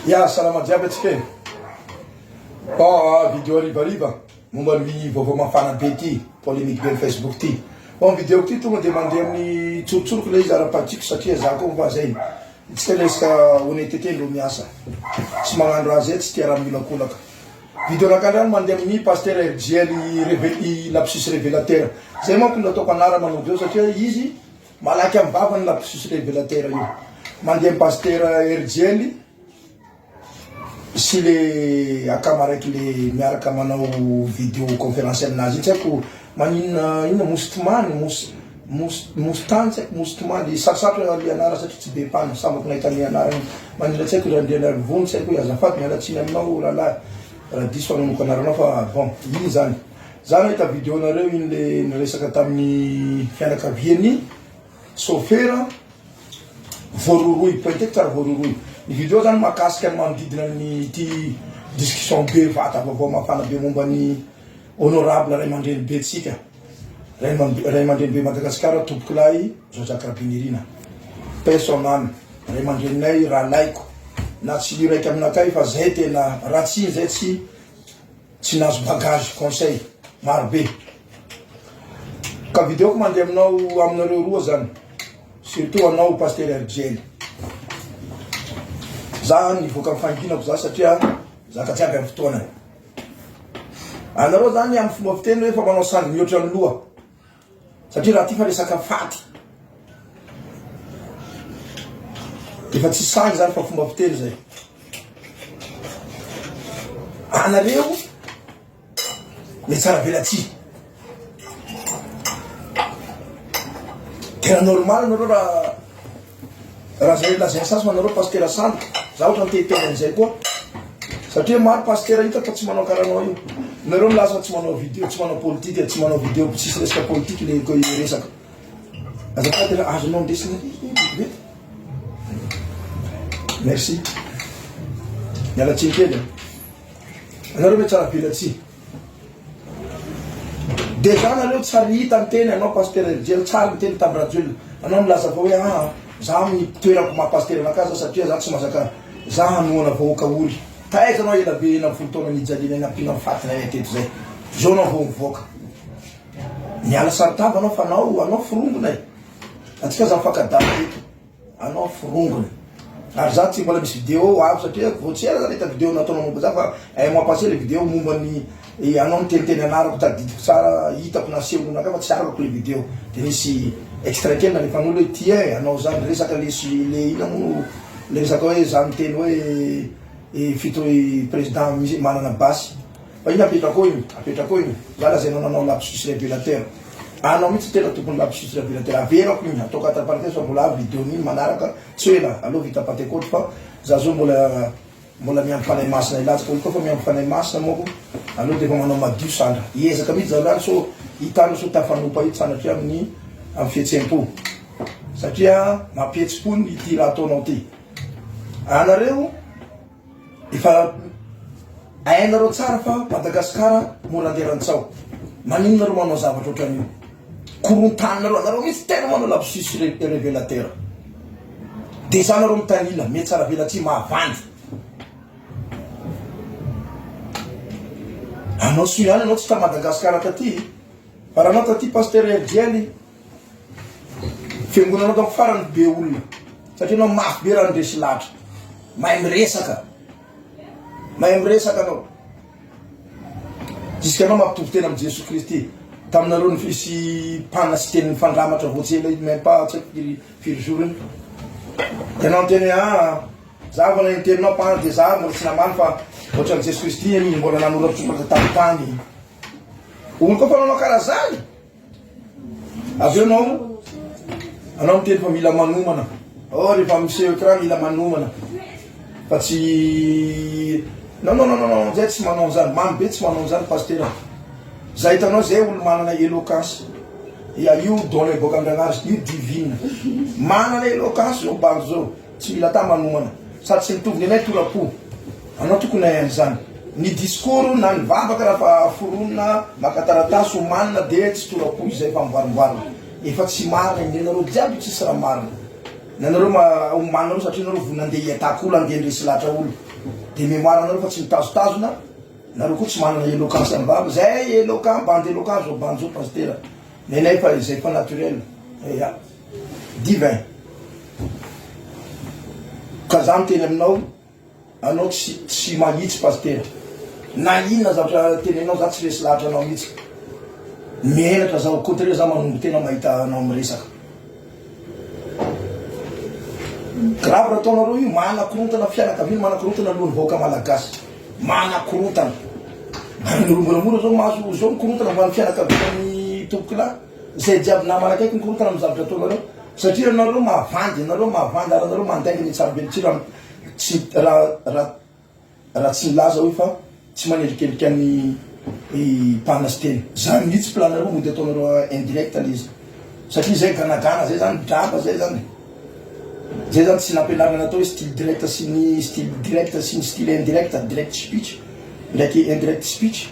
Ya, salama jiaby atsika e. Bon, vidéo harivariva momba ny vaovao mafana be ty, polémique be ny Facebook ty. Bon, vidéo ty tonga de mandeha amin'ny tsotsoroko le izy ara-pratique satria za koa fa zay. Tsika resaka honnêteté ndo miasa. Tsy magnano raha zay tsy tia raha miolakolaka. Video nakandra mandeha amin'ny Pasteur RJL i lapsus révélateur. Zay manko no ataoko anarana manomboka eo satria izy malaky amin'ny vavany lapsus révélateur io. Mandeha amin'ny Pasteur RJL sy le akama raiky le miaraka manao video conférence aminazy iny tsy haiko maninona inona mostomany mos mos mostany tsy haiko mostomany sarosarotra le anarana satria tsy be mpana sambako nahita ny anarany maninona tsy haiko Randrianarivony tsy haiko hoe azafady miala tsiny aminao rahalahy raha diso fanonoko anaranao fa bon iny zany za nahita video nareo iny le niresaka tamin'ny fianakaviany sofera voarohirohy, pointeko tsara voarohirohy. Ny video zany mahakasika ny manodidina ny ity discussion be vata vaovao mafana be momba ny honorable ray aman-dreny be tsika ray aman-dreny be Madagasikara tompokolahy Jean Jacques Rabinirina paix son âme ray aman-dreninay rahalaiko na tsy iraika aminakay fa zay tena raha tsy iny zay tsy Tsy nahazo bagage conseil maro be. Ka video ko mandeha aminao aminareo roa zany. Surtout anao Pasteur RJL. Za nivoaka amin'ny fahanginako za satria zaka jiaby amin'ny fotoanany. Anareo zany amin'ny fomba fiteny hoe efa manao sangy mihoatra ny loha. Satria raha ty fa resaka faty. Efa tsy sangy zany fa fomba fiteny zay. Anareo le tsara velatsihy. Tena normal nareo raha Raha zay lazain'ny sasany fa nareo pasitera sandoka, za ohatran'ny te hiteny an'izay koa. Satria maro pasitera hitako fa tsy manao karaha anao io. Nareo milaza fa tsy manao video, tsy manao politika, tsy manao video, tsisy resaka politika le resaka. Azafady raha azonao andesina vetivety. Merci. Miala tsiny kely. Anareo ve tsara velatsihy? Dejà nareo tsary hita niteny anao Pasteur Herdiel tsary niteny tam Rajoelina anao milaza fa hoe aa za amin'ny toerako maha Pasteur anakahy za satria za tsy mazaka za hanohana vahoaka ory taiza anao ela be 16 taona nijalianay nampiana ny fatinay teto zay zao anao vao mivoaka miala saritava anao fa anao anao forongona e antsika za mifankadala eto Anao forongony. Ary za tsy mbola misy video avy satria vao tsy ela za nahita video nataonao momba za fa un mois passé le video momba ny anao niteniteny anarako tadidiko tsara hitako nasehonao anakahy fa tsy arako le video de nisy extrait kely nalefan'olo hoe ty e anao za niresaka le le inona moa le resaka hoe za niteny hoe fito président misy manana basy Fa iny apetrako iny, apetrako iny, za lazainao nanao lapsus revelateur, anao mihitsy tena tompony lapsus revelateur, averako iny, ataoko entre parenthèse fa mbola avy video n'iny manaraka tsy ho ela, aleo vita pantekoty fa za zao mbola mbola miandry fanahy masina hilatsaka, olo koa fa miandry fanahy masina moko aleo defa manao madio sandra, hiezaka mihitsy za zany sao hitanao sao tafanopa eto sanatria amin'ny amin'ny fihetsem-po satria mampihetsi-po ny ity raha ataonao ty, anareo. Efa hainareo tsara fa Madagascar mora anderantsao. Maninona nareo manao zavatra ohatran'io? Korontaninareo, anareo mihitsy tena manao lapsus revelateur. Dejà nareo mitanila, mihatsara velatsihy, mahavandy. Anao soa ihany anao tsy ta Madagascar taty. Fa raha anao taty Pasteur RJL, Fiangonanao donc farany be olona satria anao mafy be raha ndresy lahatra mahay miresaka mahay miresaka anao jusqu'à anao mampitovy tena amin'i Jesoa Kristy taminareo ny fisy mpana sy teny nifandramatra vao tsy ela même pas tsy haiko firy firy jour iny de anao niteny hoe ah za vao naheno teninao mpana de za mbola tsy namaly fa ohatran'i Jesoa Kristy mbola nanoratsoratra tamin'ny tany olo koa fa nanao karaha zany Avy eo anao, anao miteny fa mila manomana. Oh, rehefa miseho écran mila manomana. Fa tsy Non non non non non, zay tsy manao an'izany. Mamy be tsy manao an'izany pasitera. Za hitanao zay olo manana éloquence. Ya io don boaka amin-dragnahary, io divine. Manana éloquence zao bandy zao. Tsy mila ata manomana. Sady tsy mitovy ny anay tora-po. Anao tokony hahay an'izany. Ny discours na ny vavaka raha fa foronina maka taratasy omanina dia tsy tora-po izay fa amboarimboarina. Efa tsy marina iny nenareo jiaby io tsisy raha marina. Nanareo ma omaninareo satria nareo vao nandeha hi-attaque olo handeha handresy lahatra olo. De mémoire nareo fa tsy mitazotazona, nareo koa tsy manana éloquence am vava, zay éloquent, bandy éloquent zao bandy zao pasitera. Nenay fa izay fa naturel. Ya. Divin. Ka za miteny aminao Anao tsy tsy mahitsy pasitera. Na inona zavatra tenenao za tsy resy lahatra anao mihitsy. Menatra za au contraire za manombo tena mahita anao miresaka. Grave raha ataonareo io, manakorontana fianakaviana, manakorontana lohan'ny vahoaka malagasy. Manakorontana. Ary moramora zao mahazo zao mikorontana ho an'ny fianakaviana ny tompokolahy. Zay jiaby namana akaiky mikorontana amin'ny zavatra ataonareo. Satria anareo mahavandy, anareo mahavandy ary anareo mandainga ny tsarabelitsira Tsy raha raha raha tsy nilaza hoe fa tsy manendrikendrika ny mpana sy tena. Zany mihitsy plan nareo mody ataonareo indirect le izy. Satria zay ganagana zay zany draba zay zany. Zay zany tsy nampianarina natao hoe style direct sy ny style direct sy ny style indirect, direct speech ndraiky indirect speech.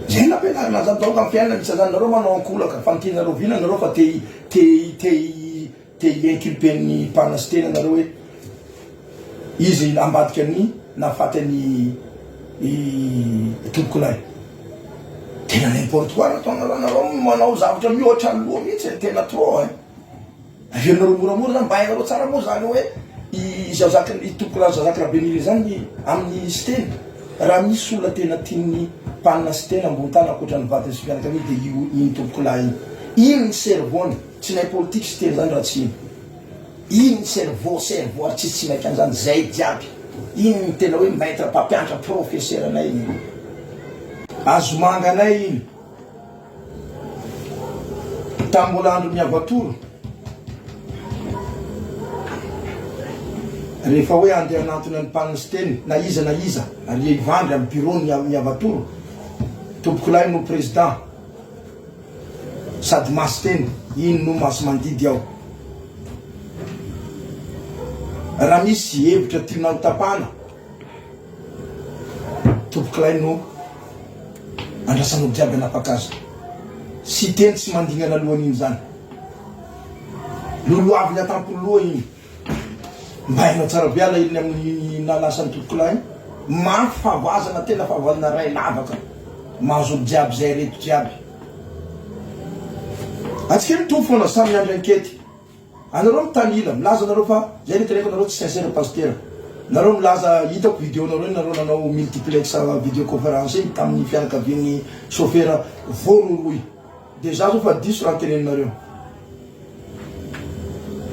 Zay nampianarina zany donc am fiainana misy anzany nareo manao ankolaka fa ny tianareo vina nareo fa te te te Te hi-inculper ny mpanana sy tena nareo hoe izy ambadika ny nahafaty an'i i tompokolahy. Tena n'importe quoi raha ataonareo, nareo manao zavatra mihoatra ny loha mihitsy e, tena trop hein. Averinareo moramora zany, mba hainareo tsara moa zany hoe i Jean-Jacques, i tompokolahy Jean-Jacques Rabenirina zany amin'ny Siteny. Raha misy olona tena tian'ny mpanana sy tena ambony tany ankoatra ny vadiny sy fianakaviany dia io iny tompokolahy iny. Iny ny cerveau-ny. Tsy nahay politique sy teny zany raha tsy iny. Iny cerveau cerveau ary tsisy tsy maika an'izany zay jiaby. Iny ny tena hoe maître mpampianatra professeur anay iny. Hazomanga anay iny. Tamin'ny mbola andron'ny Avatoro. Rehefa hoe andeha hanantona ny mpanana sy teny na iza na iza ary Ivandry amin'ny bureau ny Avatoro. Tompokolahy no président. Sady masy teny, iny no masy mandidy ao. Raha misy hevitra tianao hotapahana, tompokolahy no andrasanao jiaby hanapaka azy. Sy teny tsy mandingana alohan'iny zany. Lolohaviny atampon'ny loha iny. Mba hainao tsara be alahelony amin'ny nahalasa ny tompokolahy iny. Mafy fahavoazana tena fahavoazana ray lavaka mahazo olo jiaby zay reto jiaby. Antsika mitovy foana samy miandry ankety. Anareo mitanila, milaza nareo fa zay le teneniko nareo tsy sincère pasitera. Nareo milaza hitako vidéo nareo iny nareo nanao multiplex vidéo conférence iny tamin'ny fianakavian'ny chauffeur voarohirohy. Dejà zao fa diso raha teneninareo.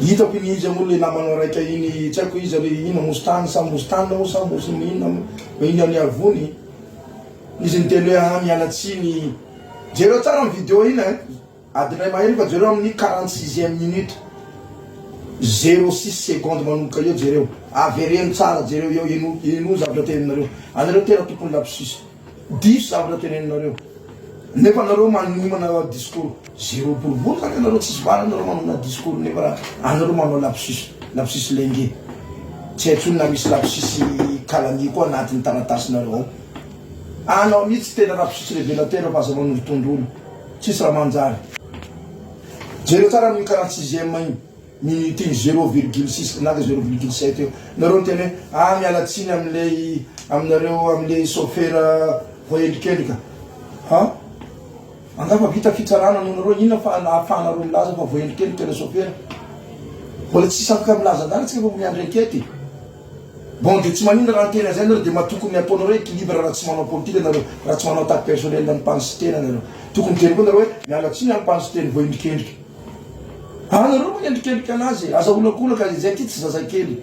Hitako iny iza moa le namanao raika iny tsy haiko iza le ina mostany sa mostana moa sa mos inona moa iny any Arivony. Izy niteny hoe ah miala tsiny. Jereo tsara ny vidéo iny eh. Adiny iray mahery fa jereo amin'ny 46e minute. 06 seconde manomboka eo jereo. Avereno tsara jereo eo ino ino zavatra teneninareo. Anareo tena tompon'ny lapsus. Diso zavatra teneninareo. Nefa nareo manomana discours zero boribory zany anareo tsisy valiny nareo manomana discours nefa raha anareo manao lapsus lapsus lenge tsy hay tsony na misy lapsus kalanie koa anatin'ny taratasinareo ao. Anao mihitsy tena lapsus revelateur fa aza manondrotondro olo. Tsisy raha manjary. Jereo tsara amin'io 46 ème io. Minute iny zero virgule six na zero virgule sept eo nareo niteny hoe ah miala tsiny amle aminareo amle chauffeur voaendrikendrika ha angamba vita fitsarana noho nareo inona fa ahafahanareo milaza fa voaendrikendrika le chauffeur mbola tsisy afaka milaza an'zany atsika fa miandry enquete bon de tsy maninona raha niteny an'zay nareo de matokony ataonareo équilibre raha tsy manao politique nareo raha tsy manao attaque personnelle ny mpanisitena nareo tokony miteny koa nareo hoe miala tsiny amin'ny mpanisiteny voaendrikendrika Anareo manendrikendrika anazy e, aza olakolaka izay ty tsy zazakely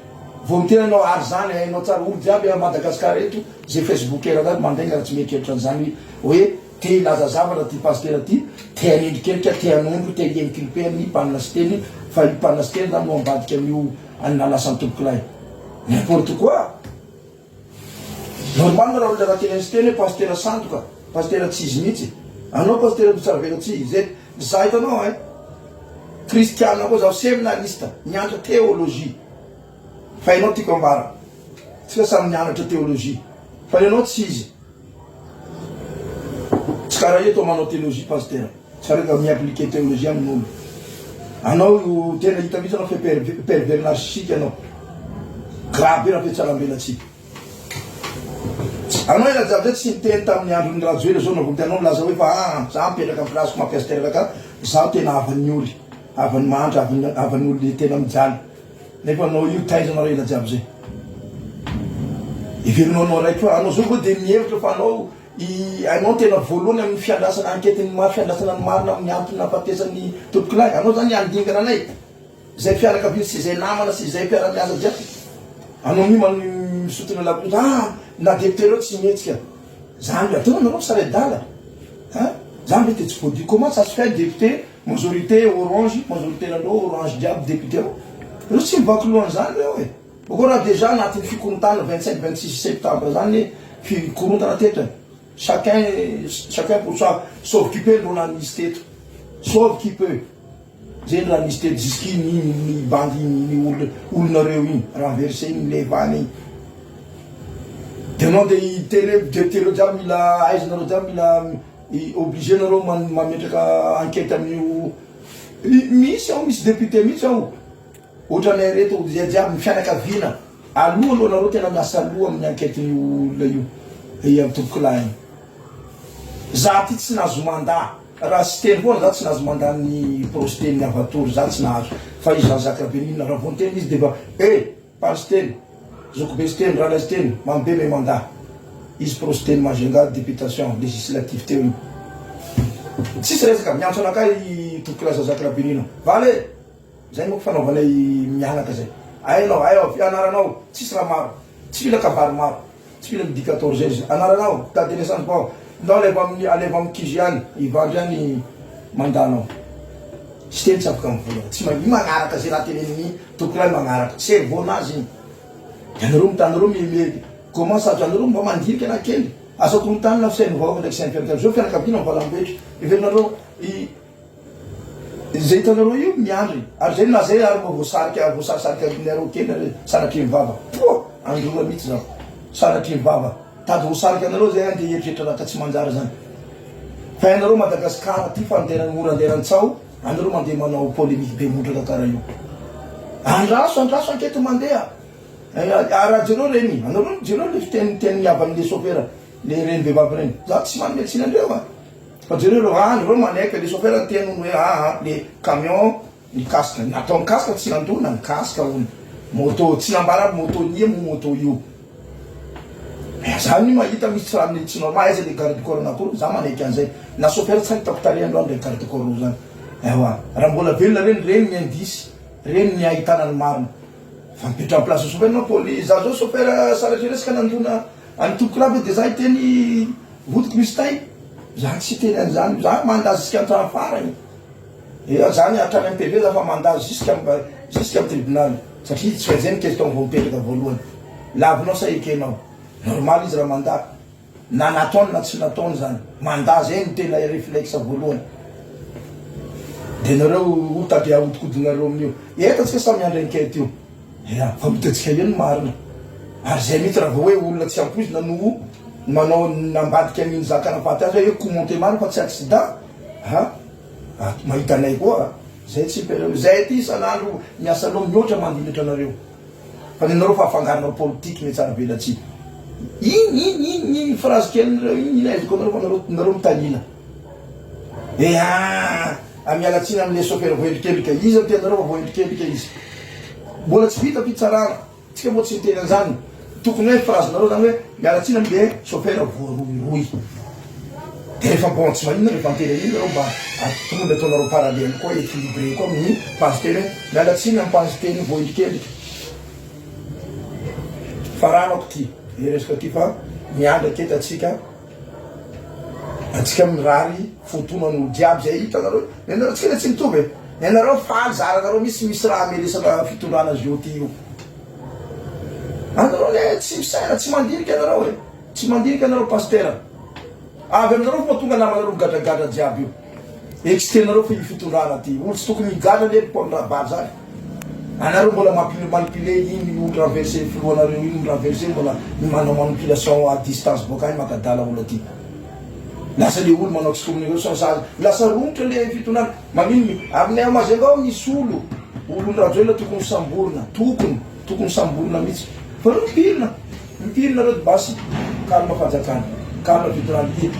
vao miteny anao ary zany hainao tsara olo jiaby a Madagascar eto ze facebooker zany mandainga raha tsy mieritreritra an'izany hoe te hilaza zavatra ty pasitera ty te hanendrikendrika te hanondro te hi-inculper an'i mpanana siteny fa io mpanana siteny zany no ambadika an'io an'i nalasan'i tompokolahy n'importe quoi. Normal raha olona raha teneniny sy teny hoe pasitera sandoka, pasitera tsy izy mihitsy. Anao pasitera mitsara-velatsihy, zay za hitanao ein, kristiana koa zaho, seminariste, nianatra théologie. Fa ianao tiako ambara, tsika samy nianatra théologie, fa ianao tsy izy. Tsy karaha eto manao théologie pasitera, tsy karaha eto mi-appliquer théologie amin'olo. Anao tena hita mihitsy anao fe pervers narcissique anao. Grave be raha fihatsarambelatsihy. Anao ela jiaby zay tsy niteny tamin'ny andron'ny Rajoelina zao navonty anao milaza hoe fa aa za mipetraka amin'ny place-ko mampiasa teraka zaho tena havan'ny oly, havan'ny mahantra, havan'ny olo tena mijaly. Nefa anao io taiza anareo ela jiaby zay. Heverinao anao raiky fa anao zao vao dia mihevitra fa anao i anao tena voalohany amin'ny fiandrasana enquête ny maro fiandrasana ny marina amin'ny antony nahafatesan'ny tompokolahy. Anao zany handingana anay izay fianakaviana sy izay namana sy izay mpiara-miasa jiaby. Anao mi man misotona la ah na député reo tsy mihetsika. Zany ataonao nareo misaredala. Hein? Zany ve de tsy voadio comment ça se fait député Majorité orange, majorité nareo orange jiaby député reo. Reo tsy mivaky loha an'izany reo e. Bakeo raha déjà anatin'ny fikorontana 25 26 septembre zany ne fikorontana teto e. Chacun chacun pour soi sauve qui peut no raha nisy teto. Sauve qui peut. Zay ny raha nisy teto jusqu'iny iny ny bandy iny ny olona olonareo iny renverser iny levana iny. De anao de hiteny hoe député reo jiaby mila aiza nareo jiaby mila Obligé nareo mametraka enquête amin'io misy ao misy député mihitsy ao ohatranay reto zay jiaby ny fianakaviana aloha aloha nareo tena miasa loha amin'ny enquête io olona io i amin'ny tompokolahy iny za ty tsy nahazo mandat raha sy teny foana za tsy nahazo mandat ny procès ny avatory za tsy nahazo fa i Jean Jacques Rabenirina raha vao niteny izy de efa eh Pary Siteny, Zokibe Siteny, Ralay Siteny, Mamibe me mandat. Izy pro Siteny Majunga députation législative teo iny. Tsisy resaka, miantso anakahy i Tompokolahy Jean Jacques Rabenirina. Valy e! Zay manko fanaovanay mianaka zay. Hainao, hay ao, anaranao, tsisy raha maro. Tsy mila kabary maro. Tsy mila midi 14 heures. Anaranao, date de naissance, bon. Ndao alevo amin'ny alevo amin'ny QG any, Ivandry any mandat-nao. Siteny tsy afaka mivolagna. Tsy mahay magnaraka zay raha tenenin'ny Tompokolahy magnaraka. Cerveau-nazy igny. Ianareo mitanareo mi mi comment ça anareo mba mandinika na kely. Aza korontanina fisain'ny vahoaka ndraiky sain'ny fianakaviana. Zao fianakaviana mivalam-bohitra. Heverinareo i Izay hitanareo io miandry. Ary zay na zay ary mba voasarika voasarisarika aminareo kely nareo sanatria ny vava. Poa! Androra mihitsy zaho. Sanatria ny vava. Tady voasarika anareo zay andeha hieritreritra raha ka tsy manjary zany. Fa ianareo Madagascar aty fa andeha mora andeha rantsaho, anareo mandeha manao polemique be mondraka karaha io. Andraso andraso ankety mandeha. Ary raha jereo reny, anareo jereo le fiteny tenin'ny havan'le chauffeur, le reny vehivavy reny. Za tsy manome tsiny andreo a. Fa jereo ireo andro ireo manaiky le chauffeur niteny hono hoe aa le camion ny casque nataony casque tsy nandona ny casque hono moto tsy nambara moto nia moa moto io mais za ny mahita misy tsy raha tsy normal aiza le garde corps anakoro za manaiky an'izay na chauffeur tsy hitako tarehy androany reny garde corps roa zany ewa raha mbola velona reny reny ny indice reny ny ahitana ny marina fa mipetra place chauffeur nao poli za zao chauffeur sanatria resaka nandona any tompoko lahy ve de za hiteny Vodiko misy tay, za tsy hiteny an'izany, za manda jusqu'à hatramin'ny farany, eo zany hatrany amin'ny PV za fa manda jusqu'à jusqu'à amin'ny tribunal, satria tsy zay ny question vao mipetraka voalohany, lavinao sa ekenao, normal izy raha manda, na nataony na tsy nataony zany, manda zay no tena reflexe voalohany, de nareo ho tady ahodikodinareo amin'io, eto antsika samy miandry enquete io. Ya, fa hitantsika eo ny marina. Ary zay mihitsy raha vao hoe olona tsy ampoizina no manao nambadika an'iny zaka nafaty azy hoe commenter marina fa tsy accident ha mahita anay koa zay tsy zay aty isan'andro miasa loha mihoatra mandinitra anareo fa ny anareo fa afangaronao politique mihatsara velatsihy iny iny iny iny phrase kelinareo iny iny aizako anareo fa nareo nareo mitanila Eaa! Miala tsiny amin'ilay chauffeur voaendrikendrika. Iza no tianareo fa voaendrikendrika izy? Mbola tsy vita fitsarana. Tsika moa tsy miteny an'izany. Tokony hoe phrase nareo zany hoe miala tsiny amin'ilay chauffeur voarohirohy. Dia rehefa bon tsy maninona rehefa miteny an'iny nareo mba tokony ataonareo parallèle koa équilibré koa amin'ny page teny hoe miala tsiny amin'ny page teny voaendrikendrika. Faranako ity resaka ity fa miandry aketo antsika. Antsika mirary fotoana ny olo jiaby zay hitanareo nenareo tsika le tsy mitovy e nenareo faly zaranareo misy misy raha amelesana fitondrana zioty io anareo le tsy misaina tsy mandinika anareo e tsy mandinika anareo pastera avy aminareo fo tonga namanareo migadragadra jiaby io Excitenareo fa io fitondrana ty olo tsy tokony higadra anie ry Paul Rabary zany. Anareo mbola mampi-manipuler iny olo renverser filohanareo iny mi-renverser mbola manao manipulation à distance boaka any makadala olo aty. Lasa le olo manao excommunication sazy lasa romotra le fitondrana. Maninona? Aminay ao Majunga ao misy olo, olon'i Rajoelina tokony samborina, tokony, tokony samborina mihitsy. Fa reo mipirina, mipirina reo basy calme fanjakana, calme fitondrana ity.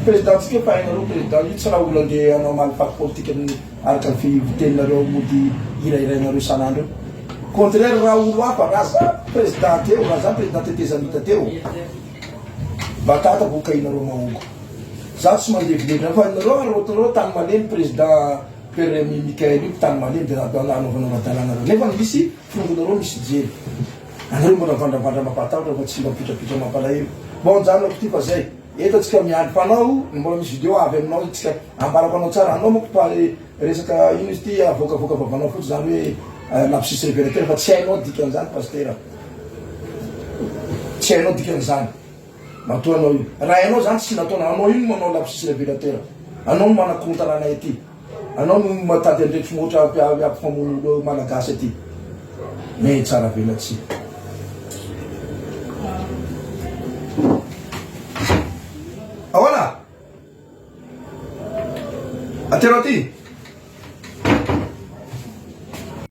Président tsika efa hainareo président io tsy raha olo andeha hanao malifaty politique amin'ny araka ny fiteninareo mody hirahirainareo isan'andro io. Contraire raha olo hafa, raha za président teo, raha za président tetezamita teo, Batata vao kahinareo mahongo. Za tsy mandevilevy fa nareo arotinareo tany malemy président Père Remy Michael io tany malemy de anaovanareo adalana nareo nefa misy firongonareo misy jely. Anareo mbola mivandravandra mampatahotra fa tsy mba mipitrapitra mampalahelo. Bon ajanonako ty fa zay. Eto atsika miandry fa anao mbola misy video avy aminao tsika ambarako anao tsara anao manko pa resaka ino izy ty avoakavoaka vavanao fotsy zany hoe lapsus révélateur fa tsy hainao dikan'izany pasitera. Tsy hainao dikan'izany. Matoa anao io. Raha hainao zany tsy nataonao. Anao io no manao lapsus révélateur. Anao no manakorontana anay aty. Anao no mitady an'ireto motra hampifamono olo malagasy aty. Mais tsara velatsihy. Ahoana? Atero aty.